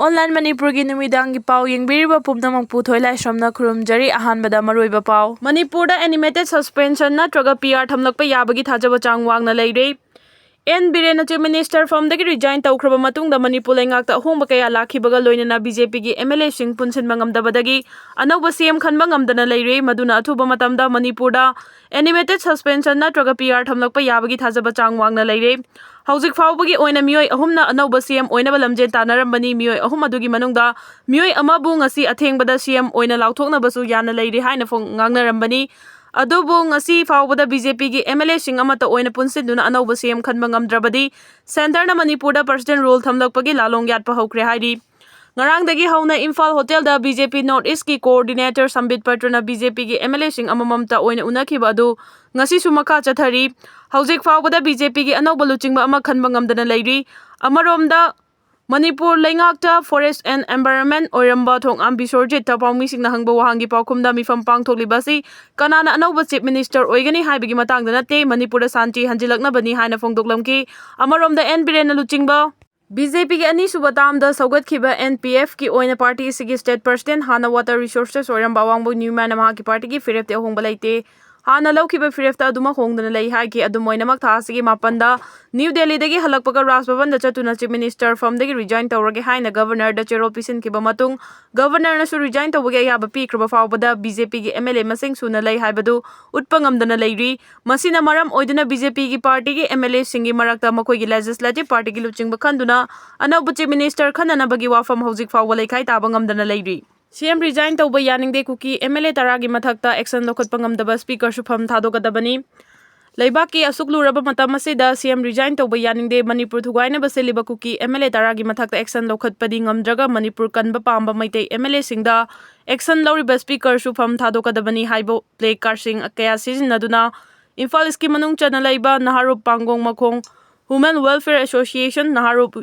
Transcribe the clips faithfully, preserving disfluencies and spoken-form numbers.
Online ꯃꯅꯤꯄꯨꯔꯒꯤ ꯅꯨꯃꯤꯗꯥꯡꯒꯤ ꯄꯥꯎ ꯌꯦꯡꯕꯤꯔꯤꯕ ꯄꯨꯝꯅꯃꯛꯄꯨ ꯊꯣꯏꯂꯥꯏꯁ꯭ꯔꯝꯅ ꯈꯨꯔꯨꯝꯖꯔꯤ꯫ ꯑꯍꯥꯟꯕꯗ ꯃꯔꯨꯑꯣꯏꯕ ꯄꯥꯎ꯫ ꯃꯅꯤꯄꯨꯔꯗ animated suspension ꯅꯠꯇ꯭ꯔꯒ P R ꯊꯝꯂꯛꯄ ꯌꯥꯕꯒꯤ ꯊꯥꯖꯕ ꯆꯥꯡ ꯋꯥꯡꯅ ꯂꯩꯔꯦ꯫ ꯑꯦꯟ ꯕꯤꯔꯦꯟꯅ Chief Minister ꯐꯝꯗꯒꯤ resign ꯇꯧꯈ꯭ꯔꯕ ꯃꯇꯨꯡꯗ ꯃꯅꯤꯄꯨꯔ ꯂꯩꯉꯥꯛꯇ ꯑꯍꯣꯡꯕ ꯀꯌꯥ ꯂꯥꯛꯈꯤꯕꯒ ꯂꯣꯏꯅꯅ B J P ꯒꯤ M L A ꯁꯤꯡ ꯄꯨꯟꯁꯤꯟꯕ ꯉꯝꯗꯕꯗꯒꯤ ꯑꯅꯧꯕ C M ꯈꯟꯕ ꯉꯝꯗꯅ ꯂꯩꯔꯦ꯫ ꯃꯗꯨꯅ ꯑꯊꯨꯕ ꯃꯇꯝꯗ ꯃꯅꯤꯄꯨꯔꯗ animated suspension ꯅꯠꯇ꯭ꯔꯒ P R ꯊꯝꯂꯛꯄ ꯌꯥꯕꯒꯤ ꯊꯥꯖꯕ ꯆꯥꯡ ꯋꯥꯡꯅ ꯂꯩꯔꯦ꯫ ꯍꯧꯖꯤꯛ ꯐꯥꯎꯕꯒꯤ ꯑꯣꯏꯅ ꯃꯤꯑꯣꯏ ꯑꯍꯨꯝꯅ ꯑꯅꯧꯕ C M ꯑꯣꯏꯅꯕ ꯂꯝꯖꯦꯜ ꯇꯥꯟꯅꯔꯝꯕꯅꯤ꯫ ꯃꯤꯑꯣꯏ ꯑꯍꯨꯝ ꯑꯗꯨꯒꯤ ꯃꯅꯨꯡꯗ ꯃꯤꯑꯣꯏ ꯑꯃꯕꯨ ꯉꯁꯤ ꯑꯊꯦꯡꯕꯗ C M ꯑꯣꯏꯅ ꯂꯥꯎꯊꯣꯛꯅꯕꯁꯨ ꯌꯥꯅ ꯂꯩꯔꯤ ꯍꯥꯏꯅ ꯐꯣꯡ-, ꯉꯥꯡꯅꯔꯝꯕꯅꯤ꯫ ꯑꯗꯨꯕꯨ ꯉꯁꯤ ꯐꯥꯎꯕꯗ B J P ꯒꯤ M L A ꯁꯤꯡ ꯑꯃꯠꯇ ꯑꯣꯏꯅ ꯄꯨꯟꯁꯤꯟꯗꯨꯅ ꯑꯅꯧꯕ C M ꯈꯟꯕ ꯉꯝꯗ꯭ꯔꯕꯗꯤ centre ꯅ ꯃꯅꯤꯄꯨꯔꯗ President Rule ꯊꯝꯂꯛꯄꯒꯤ ꯂꯥꯂꯣꯡ ꯌꯥꯠꯄ ꯍꯧꯈ꯭ꯔꯦ ꯍꯥꯏꯔꯤ꯫ ꯉꯔꯥꯡꯗꯒꯤ ꯍꯧꯅ ꯏꯝꯐꯥꯜ ꯍꯣꯇꯦꯜꯗ B J P North East ꯀꯤ coordinator ꯁꯝꯕꯤꯠ ꯄꯇ꯭ꯔꯅ B J P ꯒꯤ M L A ꯁꯤꯡ ꯑꯃꯃꯝꯇ ꯑꯣꯏꯅ ꯎꯅꯈꯤꯕ ꯑꯗꯨ ꯉꯁꯤꯁꯨ ꯃꯈꯥ ꯆꯠꯊꯔꯤ꯫ ꯍꯧꯖꯤꯛ ꯐꯥꯎꯕꯗ B J P ꯒꯤ ꯑꯅꯧꯕ ꯂꯨꯆꯤꯡꯕ ꯑꯃ ꯈꯟꯕ ꯉꯝꯗꯅ ꯂꯩꯔꯤ꯫ ꯑꯃꯔꯣꯝꯗ, ꯃꯅꯤꯄꯨꯔ ꯂꯩꯉꯥꯛꯇ Forest and Environment ꯑꯣꯏꯔꯝꯕ ꯊꯣꯡꯉꯥꯝ ꯕꯤꯁ꯭ꯋꯔꯖꯤꯠꯇ ꯄꯥꯎꯃꯤꯁꯤꯡꯅ ꯍꯪꯕ ꯋꯥꯍꯪꯒꯤ ꯄꯥꯎꯈꯨꯝꯗ ꯃꯤꯐꯝ ꯄꯥꯡꯊꯣꯛꯂꯤꯕ ꯑꯁꯤ ꯀꯅꯥꯅ ꯑꯅꯧꯕ Chief Minister ꯑꯣꯏꯒꯅꯤ ꯍꯥꯏꯕꯒꯤ ꯃꯇꯥꯡꯗ ꯅꯠꯇꯦ, ꯃꯅꯤꯄꯨꯔꯗ ꯁꯥꯟꯇꯤ ꯍꯟꯖꯤꯜꯂꯛꯅꯕꯅꯤ ꯍꯥꯏꯅ ꯐꯣꯡꯗꯣꯛꯂꯝꯈꯤ꯫ ꯑꯃꯔꯣꯝꯗ, ꯑꯦꯟ ꯕꯤꯔꯦꯟꯅ ꯂꯨꯆꯤꯡꯕ B J P ꯒꯤ ꯑꯅꯤꯁꯨꯕ term ꯗ ꯁꯧꯒꯠꯈꯤꯕ N P F ꯀꯤ ꯑꯣꯏꯅ party ꯑꯁꯤꯒꯤ state president ꯍꯥꯟꯅ Water Resources ꯑꯣꯏꯔꯝꯕ ꯑꯋꯥꯡꯕꯣꯏ ꯅ꯭ꯌꯨꯃꯦꯟꯅ ꯃꯍꯥꯛꯀꯤ party ꯒꯤ ꯐꯤꯔꯦꯞꯇꯤ ꯑꯍꯣꯡꯕ ꯂꯩꯇꯦ, ꯍꯥꯟꯅ ꯂꯧꯈꯤꯕ ꯐꯤꯔꯦꯞꯇ ꯑꯗꯨꯃꯛ ꯍꯣꯡꯗꯅ ꯂꯩ ꯍꯥꯏꯈꯤ꯫ ꯑꯗꯨꯝ ꯑꯣꯏꯅꯃꯛ, ꯊꯥ ꯑꯁꯤꯒꯤ ꯃꯥꯄꯟꯗ ꯅ꯭ꯌꯨ ꯗꯦꯜꯂꯤꯗꯒꯤ ꯍꯜꯂꯛꯄꯒ ꯔꯥꯖ ꯚꯕꯟꯗ ꯆꯠꯇꯨꯅ Chief Minister ꯐꯝꯗꯒꯤ resign ꯇꯧꯔꯒꯦ ꯍꯥꯏꯅ Governor ꯗ ꯆꯦꯔꯣꯜ ꯄꯤꯁꯤꯟꯈꯤꯕ ꯃꯇꯨꯡ, Governor ꯅꯁꯨ resign ꯇꯧꯕꯒꯤ ꯑꯌꯥꯕ ꯄꯤꯈ꯭ꯔꯕ ꯐꯥꯎꯕꯗ B J P ꯒꯤ M L A ꯃꯁꯤꯡ ꯁꯨꯅ ꯂꯩ ꯍꯥꯏꯕꯗꯨ ꯎꯠꯄ ꯉꯝꯗꯅ ꯂꯩꯔꯤ꯫ ꯃꯁꯤꯅ ꯃꯔꯝ ꯑꯣꯏꯗꯨꯅ B J P ꯒꯤ party ꯒꯤ M L A ꯁꯤꯡꯒꯤ ꯃꯔꯛꯇ ꯃꯈꯣꯏꯒꯤ legislative party ꯒꯤ ꯂꯨꯆꯤꯡꯕ ꯈꯟꯗꯨꯅ ꯑꯅꯧꯕ Chief Minister ꯈꯟꯅꯅꯕꯒꯤ ꯋꯥꯐꯝ ꯍꯧꯖꯤꯛ ꯐꯥꯎꯕ ꯂꯩꯈꯥꯏ ꯇꯥꯕ ꯉꯝꯗꯅ ꯂꯩꯔꯤ꯫ C M resign ꯇꯧꯕ ꯌꯥꯅꯤꯡꯗꯦ꯫ ꯀꯨꯀꯤ M L A ꯇꯔꯥꯒꯤ ꯃꯊꯛꯇ action ꯂꯧꯈꯠꯄ ꯉꯝꯗꯕ Speaker ꯁꯨꯐꯝ ꯊꯥꯗꯣꯛꯀꯗꯕꯅꯤ꯫ ꯂꯩꯕꯥꯛꯀꯤ ꯑꯁꯨꯛ ꯂꯨꯔꯕ ꯃꯇꯝ ꯑꯁꯤꯗ C M resign ꯇꯧꯕ ꯌꯥꯅꯤꯡꯗꯦ꯫ ꯃꯅꯤꯄꯨꯔ ꯊꯨꯒꯥꯏꯅꯕ ꯁꯤꯜꯂꯤꯕ ꯀꯨꯀꯤ M L A ꯇꯔꯥꯒꯤ ꯃꯊꯛꯇ action ꯂꯧꯈꯠꯄꯗꯤ ꯉꯝꯗ꯭ꯔꯒ ꯃꯅꯤꯄꯨꯔ ꯀꯟꯕ ꯄꯥꯝꯕ ꯃꯩꯇꯩ M L A ꯁꯤꯡꯗ action ꯂꯧꯔꯤꯕ Speaker ꯁꯨꯐꯝ ꯊꯥꯗꯣꯛꯀꯗꯕꯅꯤ ꯍꯥꯏꯕ placard ꯁꯤꯡ ꯀꯌꯥ ꯁꯤꯖꯤꯟꯅꯗꯨꯅ ꯏꯝꯐꯥꯜ East ꯀꯤ ꯃꯅꯨꯡ ꯆꯟꯅ ꯂꯩꯕ ꯅꯍꯥꯔꯨꯞ, ꯄꯥꯡꯒꯣꯡ ꯃꯈꯣꯡ Women Welfare Association, ꯅꯍꯥꯔꯨꯞ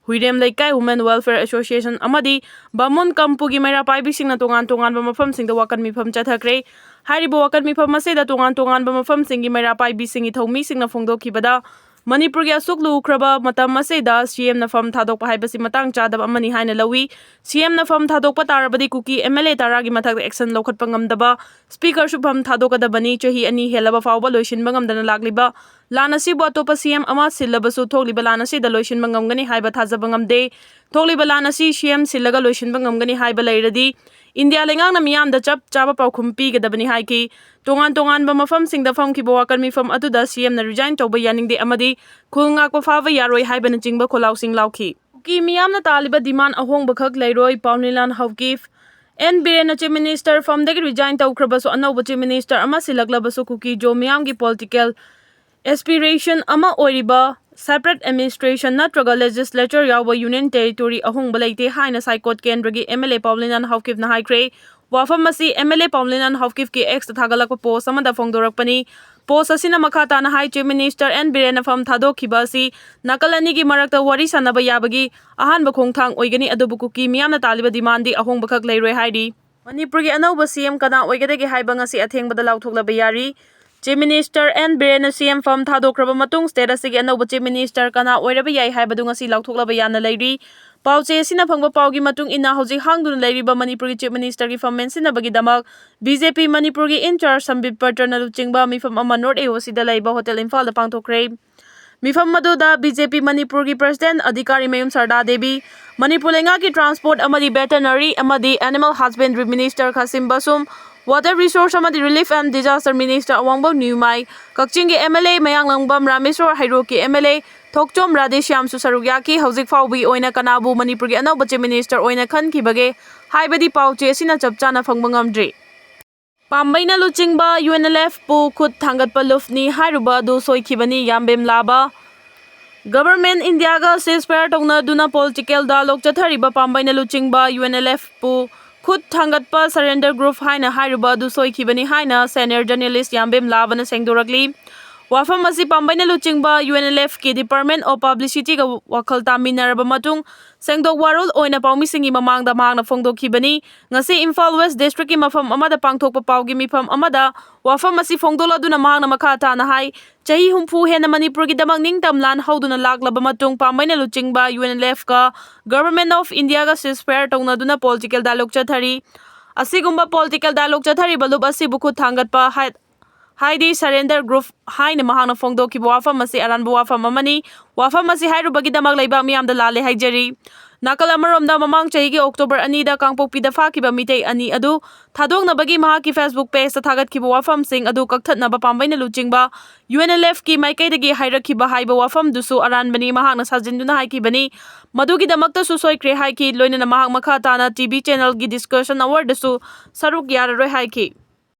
ꯍꯨꯏꯔꯦꯝ ꯂꯩꯀꯥꯏ Women Welfare Association ꯑꯃꯗꯤ ꯕꯥꯃꯣꯟ ꯀꯝꯄꯨꯒꯤ ꯃꯩꯔꯥ ꯄꯥꯏꯕꯤꯁꯤꯡꯅ ꯇꯣꯉꯥꯟ ꯇꯣꯉꯥꯟꯕ ꯃꯐꯝꯁꯤꯡꯗ ꯋꯥꯀꯟ ꯃꯤꯐꯝ ꯆꯠꯊꯈ꯭ꯔꯦ꯫ ꯍꯥꯏꯔꯤꯕ ꯋꯥꯀꯟ ꯃꯤꯐꯝ ꯑꯁꯤꯗ ꯇꯣꯉꯥꯟ ꯇꯣꯉꯥꯟꯕ ꯃꯐꯝꯁꯤꯡꯒꯤ ꯃꯩꯔꯥ ꯄꯥꯏꯕꯤꯁꯤꯡꯒꯤ ꯊꯧꯃꯤꯁꯤꯡꯅ ꯐꯣꯡꯗꯣꯛꯈꯤꯕꯗ, ꯃꯅꯤꯄꯨꯔꯒꯤ ꯑꯁꯨꯛ ꯂꯨꯈ꯭ꯔꯕ ꯃꯇꯝ ꯑꯁꯤꯗ ꯁꯤ ꯑꯦꯝꯅ ꯐꯝ ꯊꯥꯗꯣꯛꯄ ꯍꯥꯏꯕꯁꯤ ꯃꯇꯥꯡ ꯆꯥꯗꯕ ꯑꯃꯅꯤ ꯍꯥꯏꯅ ꯂꯧꯏ꯫ ꯁꯤ ꯑꯦꯝꯅ ꯐꯝ ꯊꯥꯗꯣꯛꯄ ꯇꯥꯔꯕꯗꯤ ꯀꯨꯀꯤ ꯑꯦꯝ ꯑꯦꯜ ꯑꯦ ꯇꯔꯥꯒꯤ ꯃꯊꯛꯇ action ꯂꯧꯈꯠꯄ ꯉꯝꯗꯕ, speakerꯁꯨ ꯐꯝ ꯊꯥꯗꯣꯛꯀꯗꯕꯅꯤ꯫ ꯆꯍꯤ ꯑꯅꯤ ꯍꯦꯜꯂꯕ ꯐꯥꯎꯕ ꯂꯣꯏꯁꯤꯟꯕ ꯉꯝꯗꯅ ꯂꯥꯛꯂꯤꯕ ꯂꯥꯟ ꯑꯁꯤꯕꯨ ꯑꯇꯣꯞꯄ ꯁꯤ ꯑꯦꯝ ꯑꯃ ꯁꯤꯜꯂꯕꯁꯨ ꯊꯣꯛꯂꯤꯕ ꯂꯥꯟ ꯑꯁꯤꯗ ꯂꯣꯏꯁꯤꯟꯕ ꯉꯝꯒꯅꯤ ꯍꯥꯏꯕ ꯊꯥꯖꯕ ꯉꯝꯗꯦ꯫ ꯊꯣꯛꯂꯤꯕ ꯂꯥꯟ ꯑꯁꯤ ꯁꯤ ꯑꯦꯝ ꯁꯤꯜꯂꯒ ꯂꯣꯏꯁꯤꯟꯕ ꯉꯝꯒꯅꯤ ꯍꯥꯏꯕ ꯂꯩꯔꯗꯤ ꯏꯟꯗꯤꯌꯥ ꯂꯩꯉꯥꯛꯅ ꯃꯤꯌꯥꯝꯗ ꯆꯞ ꯆꯥꯕ ꯄꯥꯎꯈꯨꯝ ꯄꯤꯒꯗꯕꯅꯤ ꯍꯥꯏꯈꯤ꯫ ꯇꯣꯉꯥꯟ ꯇꯣꯉꯥꯟꯕ ꯃꯐꯝꯁꯤꯡꯗ ꯐꯝꯈꯤꯕ ꯋꯥꯀꯠ ꯃꯤꯐꯝ ꯑꯗꯨꯗ ꯁꯤ ꯑꯦꯝꯅ resign ꯇꯧꯕ ꯌꯥꯅꯤꯡꯗꯦ ꯑꯃꯗꯤ ꯈꯨꯜ ꯉꯥꯛꯄ ꯐꯥꯕ ꯌꯥꯔꯣꯏ ꯍꯥꯏꯕꯅꯆꯤꯡꯕ ꯈꯣꯜꯂꯥꯎꯁꯤꯡ ꯂꯥꯎꯈꯤ꯫ ꯀꯨꯀꯤ ꯃꯤꯌꯥꯝꯅ ꯇꯥꯜꯂꯤꯕ demand ꯑꯍꯣꯡꯕꯈꯛ ꯂꯩꯔꯣꯏ, ꯄꯥꯎꯅꯤꯂꯥꯟ Haokip. And ꯕꯤꯔꯦꯟꯅ Chief Minister ꯐꯝꯗꯒꯤ resign ꯇꯧꯈ꯭ꯔꯕꯁꯨ ꯑꯅꯧꯕ Chief Minister ꯑꯃ ꯁꯤꯜꯂꯛꯂꯕꯁꯨ ꯀꯨꯀꯤ ꯖꯣ ꯃꯤꯌꯥꯝꯒꯤ political aspiration ꯑꯃ ꯑꯣꯏꯔꯤꯕ separate administration ꯅꯠꯇ꯭ꯔꯒ legislature ꯌꯥꯎꯕ union territory ꯑꯍꯣꯡꯕ ꯂꯩꯇꯦ ꯍꯥꯏꯅ ꯁꯥꯏꯀꯣꯠ ꯀꯦꯟꯗ꯭ꯔꯒꯤ ꯑꯦꯝ ꯑꯦꯜ ꯑꯦ ꯄꯥꯎꯂꯤꯅꯥꯟ ꯍꯥꯎꯀꯤꯞꯅ ꯍꯥꯏꯈ꯭ꯔꯦ꯫ ꯋꯥꯐꯝ ꯑꯁꯤ ꯑꯦꯝ ꯑꯦꯜ ꯑꯦ ꯄꯥꯎꯂꯤꯅꯥꯟ ꯍꯥꯎꯀꯤꯞꯀꯤ X ꯇ ꯊꯥꯒꯠꯂꯛꯄ post ꯑꯃꯗ ꯐꯣꯡꯗꯣꯔꯛꯄꯅꯤ꯫ Post ꯑꯁꯤꯅ ꯃꯈꯥ ꯇꯥꯅ ꯍꯥꯏ, Chief Minister ꯑꯦꯟ ꯕꯤꯔꯦꯟꯅ ꯐꯝ ꯊꯥꯗꯣꯛꯈꯤꯕ ꯑꯁꯤ ꯅꯥꯀꯜ ꯑꯅꯤꯒꯤ ꯃꯔꯛꯇ ꯋꯥꯔꯤ ꯁꯥꯟꯅꯕ ꯌꯥꯕꯒꯤ ꯑꯍꯥꯟꯕ ꯈꯣꯡꯊꯥꯡ ꯑꯣꯏꯒꯅꯤ, ꯑꯗꯨꯕꯨ ꯀꯨꯀꯤ ꯃꯤꯌꯥꯝꯅ ꯇꯥꯜꯂꯤꯕ demandꯗꯤ ꯑꯍꯣꯡꯕꯈꯛ ꯂꯩꯔꯣꯏ ꯍꯥꯏꯔꯤ꯫ ꯃꯅꯤꯄꯨꯔꯒꯤ ꯑꯅꯧꯕ ꯁꯤ ꯑꯦꯝ ꯀꯅꯥ ꯑꯣꯏꯒꯗꯒꯦ ꯍꯥꯏꯕ ꯉꯁꯤ ꯑꯊꯦꯡꯕꯗ ꯂꯥꯎꯊꯣꯛꯂꯕ ꯌꯥꯔꯤ꯫ Chief Minister ꯑꯦꯟ ꯕꯤꯔꯦꯟꯅ ꯁꯤ ꯑꯦꯝ ꯐꯝ ꯊꯥꯗꯣꯛꯈ꯭ꯔꯕ ꯃꯇꯨꯡ state ꯑꯁꯤꯒꯤ ꯑꯅꯧꯕ Chief Minister ꯀꯅꯥ ꯑꯣꯏꯔꯕ ꯌꯥꯏ ꯍꯥꯏꯕꯗꯨ ꯉꯁꯤ ꯂꯥꯎꯊꯣꯛꯂꯕ ꯌꯥꯅ ꯂꯩꯔꯤ꯫ ꯄꯥꯎꯆꯦ ꯑꯁꯤꯅ ꯐꯪꯕ ꯄꯥꯎꯒꯤ ꯃꯇꯨꯡ ꯏꯟꯅ, ꯍꯧꯖꯤꯛ ꯍꯥꯡꯗꯨꯅ ꯂꯩꯔꯤꯕ ꯃꯅꯤꯄꯨꯔꯒꯤ Chief Ministerꯒꯤ ꯐꯝ ꯃꯦꯟꯁꯤꯟꯅꯕꯒꯤꯗꯃꯛ ꯕꯤ ꯖꯦ ꯄꯤ ꯃꯅꯤꯄꯨꯔꯒꯤ in-charge ꯁꯝꯕꯤꯠ ꯄꯇ꯭ꯔꯅ ꯂꯨꯆꯤꯡꯕ ꯃꯤꯐꯝ ꯑꯃ North A O Cꯗ ꯂꯩꯕ Hotel ꯏꯝꯐꯥꯜꯗ ꯄꯥꯡꯊꯣꯛꯈ꯭ꯔꯦ꯫ ꯃꯤꯐꯝ ꯑꯗꯨꯗ ꯕꯤ ꯖꯦ ꯄꯤ ꯃꯅꯤꯄꯨꯔꯒꯤ President ꯑꯙꯤꯀꯥꯔꯤ ꯃꯌꯨꯝ ꯁꯔꯗꯥ ꯗꯦꯕꯤ, ꯃꯅꯤꯄꯨꯔ ꯂꯩꯉꯥꯛꯀꯤ Transport ꯑꯃꯗꯤ Veterinary ꯑꯃꯗꯤ Animal Husbandry Minister ꯈꯥꯁꯤꯝ ꯕꯁꯨꯝ, Water Resource ꯑꯃꯗꯤ Relief and Disaster Minister ꯑꯋꯥꯡꯕꯝ ꯅ꯭ꯌꯨꯃꯥꯏ, ꯀꯛꯆꯤꯡꯒꯤ M L A Mayanglambam Rameshwar, ꯍꯩꯔꯣꯛꯀꯤ ꯑꯦꯝ ꯑꯦꯜ ꯑꯦ ꯊꯣꯛꯆꯣꯝ ꯔꯥꯙꯦꯁ꯭ꯌꯥꯝꯁꯨ ꯁꯔꯨꯛ ꯌꯥꯈꯤ꯫ ꯍꯧꯖꯤꯛ ꯐꯥꯎꯕꯒꯤ ꯑꯣꯏꯅ ꯀꯅꯥꯕꯨ ꯃꯅꯤꯄꯨꯔꯒꯤ ꯑꯅꯧꯕ Chief Minister ꯑꯣꯏꯅ ꯈꯟꯈꯤꯕꯒꯦ ꯍꯥꯏꯕꯗꯤ ꯄꯥꯎꯆꯦ ꯑꯁꯤꯅ ꯆꯞ ꯆꯥꯅ ꯐꯪꯕ ꯉꯝꯗ꯭ꯔꯤ꯫ ꯄꯥꯝꯕꯩꯅ ꯂꯨꯆꯤꯡꯕ ꯌꯨ ꯑꯦꯟ ꯑꯦꯜ ꯑꯦꯐꯄꯨ ꯈꯨꯠ ꯊꯥꯡꯒꯠꯄ ꯂꯨꯞꯅꯤ ꯍꯥꯏꯔꯨꯕ ꯑꯗꯨ ꯁꯣꯏꯈꯤꯕꯅꯤ, ꯌꯥꯝꯕꯦꯝ ꯂꯥꯕ꯫ Government ꯏꯟꯗꯤꯌꯥꯒ ceasefire ꯇꯧꯅꯗꯨꯅ political dialogue ꯆꯠꯊꯔꯤꯕ ꯄꯥꯝꯕꯩꯅ ꯂꯨꯆꯤꯡꯕ ꯌꯨ ꯑꯦꯟ ꯑꯦꯜ ꯑꯦꯐꯄꯨ ꯈꯨꯠ ꯊꯥꯡꯒꯠꯄ surrender group ꯍꯥꯏꯅ ꯍꯥꯏꯔꯨꯕ ꯑꯗꯨ ꯁꯣꯏꯈꯤꯕꯅꯤ ꯍꯥꯏꯅ senior journalist ꯌꯥꯝꯕꯦꯝ ꯂꯥꯕꯅ ꯁꯦꯡꯗꯣꯔꯛꯂꯤ꯫ ꯋꯥꯐꯝ ꯑꯁꯤ ꯄꯥꯝꯕꯩꯅ ꯂꯨꯆꯤꯡꯕ UNLFꯀꯤ Department of Publicityꯒ ꯋꯥꯈꯜ ꯇꯥꯃꯤꯟꯅꯔꯕ ꯃꯇꯨꯡ ꯁꯦꯡꯗꯣꯛ ꯋꯥꯔꯣꯜ ꯑꯣꯏꯅ ꯄꯥꯎꯃꯤꯁꯤꯡꯒꯤ ꯃꯃꯥꯡꯗ ꯃꯍꯥꯛꯅ ꯐꯣꯡꯗꯣꯛꯈꯤꯕꯅꯤ꯫ ꯉꯁꯤ ꯏꯝꯐꯥꯜ West Districtꯀꯤ ꯃꯐꯝ ꯑꯃꯗ ꯄꯥꯡꯊꯣꯛꯄ ꯄꯥꯎꯒꯤ ꯃꯤꯐꯝ ꯑꯃꯗ ꯋꯥꯐꯝ ꯑꯁꯤ ꯐꯣꯡꯗꯣꯛꯂꯗꯨꯅ ꯃꯍꯥꯛꯅ ꯃꯈꯥ ꯇꯥꯅ ꯍꯥꯏ, ꯆꯍꯤ ꯍꯨꯝꯐꯨ ꯍꯦꯟꯅ ꯃꯅꯤꯄꯨꯔꯒꯤꯗꯃꯛ ꯅꯤꯡꯇꯝ ꯂꯥꯟ ꯍꯧꯗꯨꯅ ꯂꯥꯛꯂꯕ ꯃꯇꯨꯡ ꯄꯥꯝꯕꯩꯅ ꯂꯨꯆꯤꯡꯕ UNLFꯀ Government of Indiaꯒ ceasefire ꯇꯧꯅꯗꯨꯅ political dialogue ꯆꯠꯊꯔꯤ꯫ ꯑꯁꯤꯒꯨꯝꯕ political dialogue ꯆꯠꯊꯔꯤꯕ ꯂꯨꯞ ꯑꯁꯤꯕꯨ ꯈꯨꯠ ꯊꯥꯡꯒꯠꯄ ꯍꯥꯏ-, ꯍꯥꯏꯗꯤ surrender group ꯍꯥꯏꯅ ꯃꯍꯥꯛꯅ ꯐꯣꯡꯗꯣꯛꯈꯤꯕ ꯋꯥꯐꯝ ꯑꯁꯤ ꯑꯔꯥꯟꯕ ꯋꯥꯐꯝ ꯑꯃꯅꯤ꯫ ꯋꯥꯐꯝ ꯑꯁꯤ ꯍꯥꯏꯔꯨꯕꯒꯤꯗꯃꯛ ꯂꯩꯕꯥꯛ ꯃꯤꯌꯥꯝꯗ ꯂꯥꯜꯂꯦ ꯍꯥꯏꯖꯔꯤ꯫ ꯅꯥꯀꯜ ꯑꯃꯔꯣꯝꯗ ꯃꯃꯥꯡ ꯆꯍꯤꯒꯤ October ꯑꯅꯤꯗ ꯀꯥꯡꯄꯣꯛꯄꯤꯗ ꯐꯥꯈꯤꯕ ꯃꯤꯇꯩ ꯑꯅꯤ ꯑꯗꯨ ꯊꯥꯗꯣꯛꯅꯕꯒꯤ ꯃꯍꯥꯛꯀꯤ Facebook pageꯇ ꯊꯥꯒꯠꯈꯤꯕ ꯋꯥꯐꯝꯁꯤꯡ ꯑꯗꯨ ꯀꯛꯊꯠꯅꯕ ꯄꯥꯝꯕꯩꯅ ꯂꯨꯆꯤꯡꯕ UNLFꯀꯤ ꯃꯥꯏꯀꯩꯗꯒꯤ ꯍꯥꯏꯔꯛꯈꯤꯕ ꯍꯥꯏꯕ ꯋꯥꯐꯝꯗꯨꯁꯨ ꯑꯔꯥꯟꯕꯅꯤ꯫ ꯃꯍꯥꯛꯅ ꯁꯥꯖꯤꯟꯗꯨꯅ ꯍꯥꯏꯈꯤꯕꯅꯤ, ꯃꯗꯨꯒꯤꯗꯃꯛꯇꯁꯨ ꯁꯣꯏꯈ꯭ꯔꯦ ꯍꯥꯏꯈꯤ꯫ ꯂꯣꯏꯅꯅ ꯃꯍꯥꯛ ꯃꯈꯥ ꯇꯥꯅ TV channelꯒꯤ discussion hourꯗꯁꯨ ꯁꯔꯨꯛ ꯌꯥꯔꯔꯣꯏ ꯍꯥꯏꯈꯤ꯫